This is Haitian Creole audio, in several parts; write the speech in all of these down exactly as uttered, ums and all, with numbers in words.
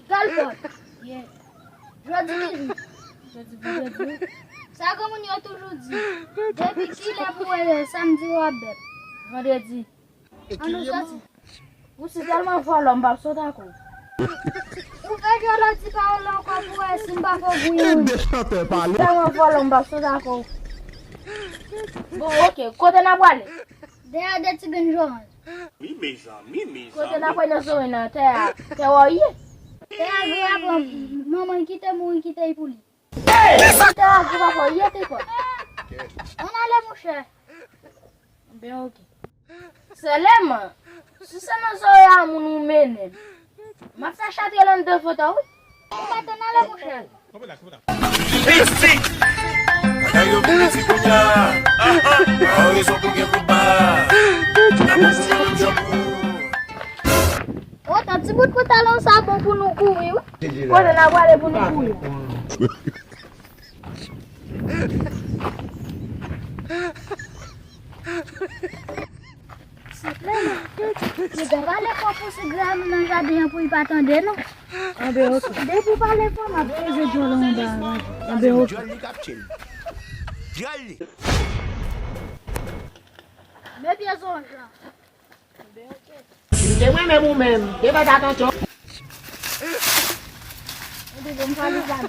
Gade l fò. Yeah. Jodi ki jou? Jodi vandredi. Sa granmoun yo toujou di. Depi kilè pou wè samdi w ap bèt? Vandredi. An nou soti. Ou si tèlman vòlò, m p ap sot ak ou. Ou fè djòlè ti pawòl la ankò pou wè si m pa fè w gouyen. Ou si tèlman vòlò, m p ap sot ak ou. Bon, oke, kote n ap prale? Dèyè de ti grenn joranj. Wi, mezanmi, mezanmi. Kote n ap prale nan joranj nan, tè a, tè w ye? Tè a gran avan manman l kite mouri kite l pou li. Tè a gran papa w ye te kò. Ann ale monchè. Ben oke. Sèlman, si se nan zòrèy a moun ou mennen m, m ap fè chatre l anndan vant ou wi. Ou pa tann ale monchè. Mistik! Bagay yo vin isi kounye a. Ah, ah. An rezon pou gen kout ba. Nan konstwi yon djanm pou. Otan ti bout pantalon sa bon pou nou kouri wi. Kote n a prale pou nou kouri? Sipleman. Piga pale fò pou Sigra nan jaden an pou li pa tande nou. Anben oke. Depi w pale fò, m ap peze djòl anba a. Anben oke. Djòl li k ap tchil. Djòl li. Men pye zonj lan. M te mwen menm ou menm. Te fè atansyon. Ou te vin pale zam.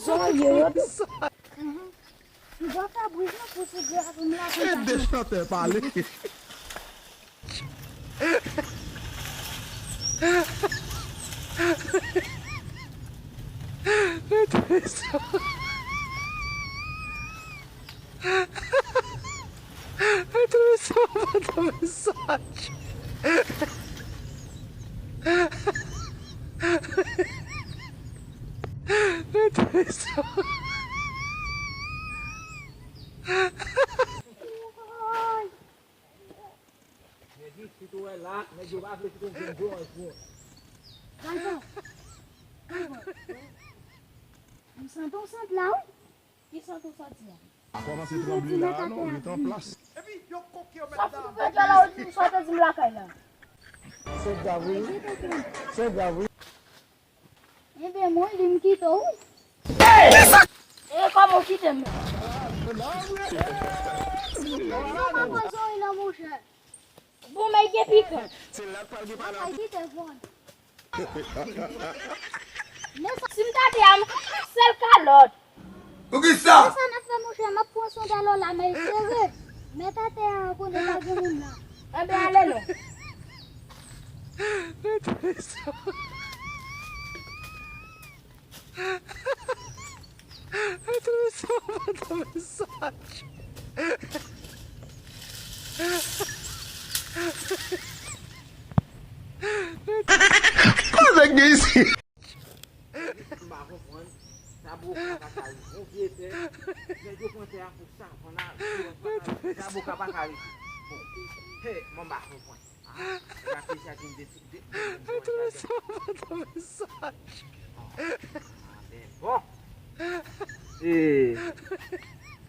Zòrye yo. M pral fè bri jan pou Sigra pou m lage. Ede chantè pale. Nèg isit ou wè la, nèg yo pa vle kite m jwenn gwo anj pou. Kalvan. Kalvan. M santi w santi la wi. Ki sant ou santi a? Pa kòmanse tranble la non, ret an plas. Epi yo koke yo mèt nan. Sa fout fè djòlè ou di m sa w te di m lakay la. Se grav wi. Se grav wi. Enben mwen li m kite w wi. E kòman w kite m? Mwen pa poze w la monchè. Bon men gen pikan. Se la pral gen pale. Lakay kite vòlè. Men sa si m ta te a m sèl kalòt. Poukisa? Men sa n ap fè monchè, m ap pran sandal la men l sere. Mèt atè a konnen pa gen moun la. Enben ale non. Mwen twouve sa, mwen twouve sa. Koze gen isi? M pa konprann. Sa boka pa ka rive. Yon vye tè. Nèg yo pran tè a pou savann la. Sa boka pa ka rive. Bon. Hey, mwen pa konprann. Ah, la ki sa ki de, de, de, de, de, de, de. Ah, ben bon. E,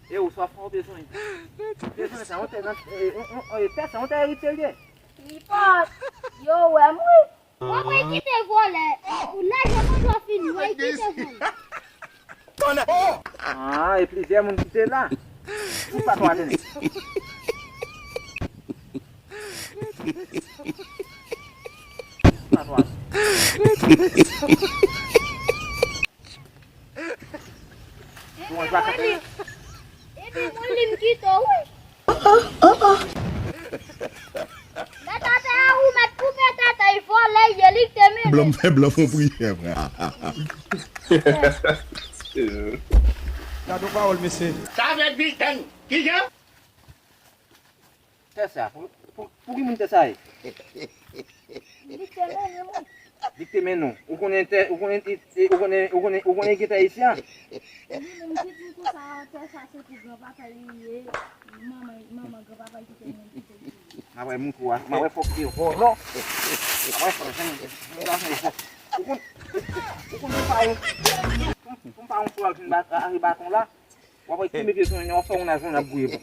e ou sa fè w bezwen. Bezwen sa, on te nan, e, on, on, e, tè sa, on te erite l ye. Li pa, yo wè m wi. Mwen mwen kite vòlè. Ou lage manje w fini, mwen kite vòlè. Ah, e plizyè moun ki te la. Ou pa twa tande. Ou pa twa. Epi mwen li, epi mwen li m kite w wi. Mèt atè a ou mèt koupe tèt a, vòlè ye li k te mennen. Blan m fè blan fon priyè, frè. Gade yon pawòl, mesye. Sa vle di tann. Kijan? Tè sa, pou, pou, pou ki moun tè sa ye? Li te mennen mwen. Li te mennen w. Ou konnen tè, ou konnen, ou konnen, ou konnen, ou konnen ki tè isi a? Li menm ki di konsa, tè sa se pou granpapa li ye, manman, manman granpapa ki te menm ki te di. M ap wè moutou a, m ap wè fòk li vòlò. M ap wè fòk li vòlò. Ou konn, ou konn pou m pa yon, pou m pa yon sou al fin bat, a, baton la. W ap wè ki mete sou yon fè yon ajan ap gouye bon.